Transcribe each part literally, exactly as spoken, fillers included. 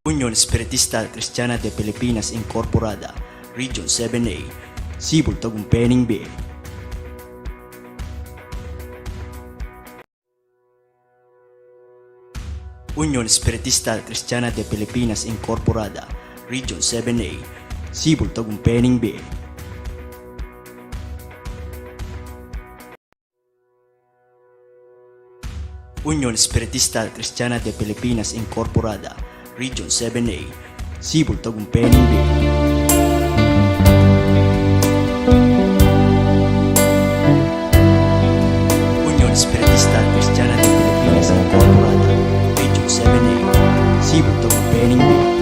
Union Espiritista Cristiana de Pilipinas Incorporada, Region seven A, Cebu, Tagumpay ning Bie. Union Espiritista Cristiana de Pilipinas Incorporada, Region seven A, Cebu, Tagumpay ning Bie. Union Espiritista Cristiana de Pilipinas Incorporada, Region seven A, Cebu, Tagumpay ning Bie. Union Espiritista Cristiana de Pilipinas Incorporada, Region seven A, Cebu, Tagumpay ning Bie.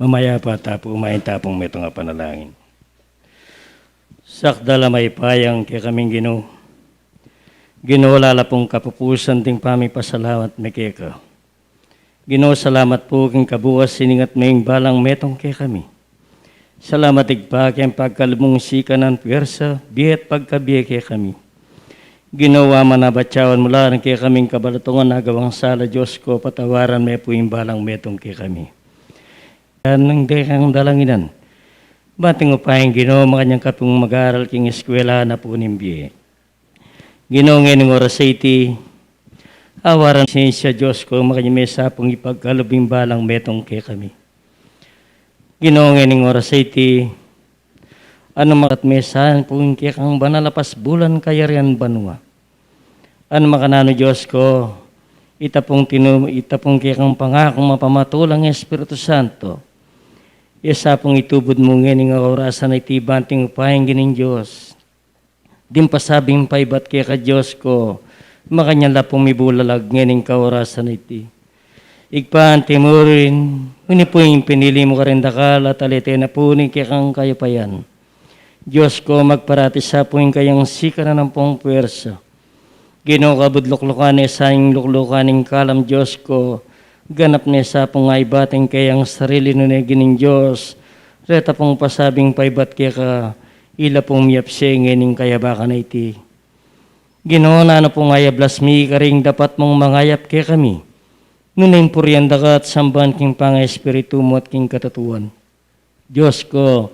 Mayap a tapu, mayap a tapu metung a panalangin. Sakdal a mayupaya kekami, Ginu. Ginu, lala pung kapupusan ding pamipasalamat mi keka. Ginu, salamat pu king kabuas iningat me ing balang metung kekami. Salamat Ibpa king pagkalub mung sikanan, puwersa, bie at pagkabie kekami. Ginu, wa man abatyawan mu la ring kekaming kabalatungan a gawang sala, Dios ko, patawaran me pu ing balang metung kekami. Yan ing kekang dalanginan. Banting upayang Ginu, makanyan ka pung mag-aral king eskwela na pu ning bie. Ginu, ngening oras a iti, awaran sinsya, Dios ko, makanyan me sa pung ipagkalub ing balang metung kekami. Ginu, ngening oras a iti, anu makat me sa pung kekang banal a pasbulan kayarian banua. Anu makananu, Dios ko, ita pung tinu-, ita pung kekang pangakung mapamatulang Espiritu Santo. Iya sa pung itubud mu ngening orasan a iti banting upayang Ginu ning Dios. Ding pasabing paibat keka, Dios ko, makanyan la pung mibulalag ngening kaorasan a iti. Ibpa, anti mu rin, ini pu ing pinili mu karing dakal at alite na pu ning kekang kayupayan. Dios ko, magparati sa pu ing kayang sikanan ampong puwersa. Ginu, kabud luklukan ne sa ing luklukan ning kalam, Dios ko, ganap ne sa pung aibat ing kayang sarili nune Ginu ning Dios, reta pung pasabing paibat keka, ila pung miyapse ngening kayabakan a iti. Ginu, nanu pung ayablas mi karing dapat mung mangayap kekami, nune ing purian da ka at samban king pangaespiritu mu at king katutuan. Dios ko,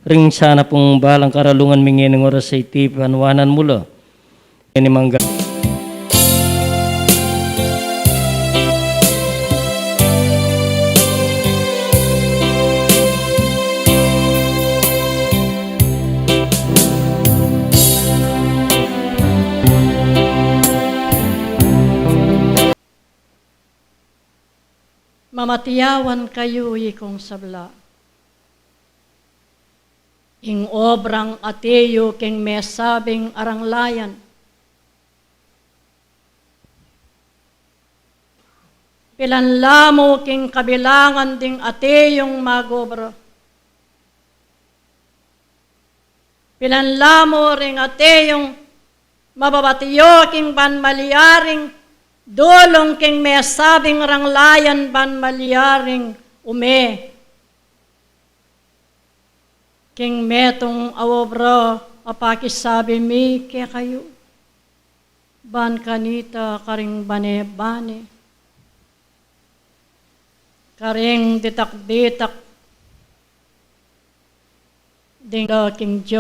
ring sana pung balang karalungan mi ngening oras a iti, panuanan mu la. Ini mangga. Mamatiyawan kayu, ikong sabla. Ing obrang atiu king mesabing aranglayan. Pilan la mu king kabilangan ding atiung mag-obra. Pilan la mu ring atiung mababatio king ban malyaring dulung king mesabing aranglayan ban malyaring ume king metung a obra a pakisabi mi kekayu. Ban kanita karing bane-bane, karing ditak-ditak ding da king Dios.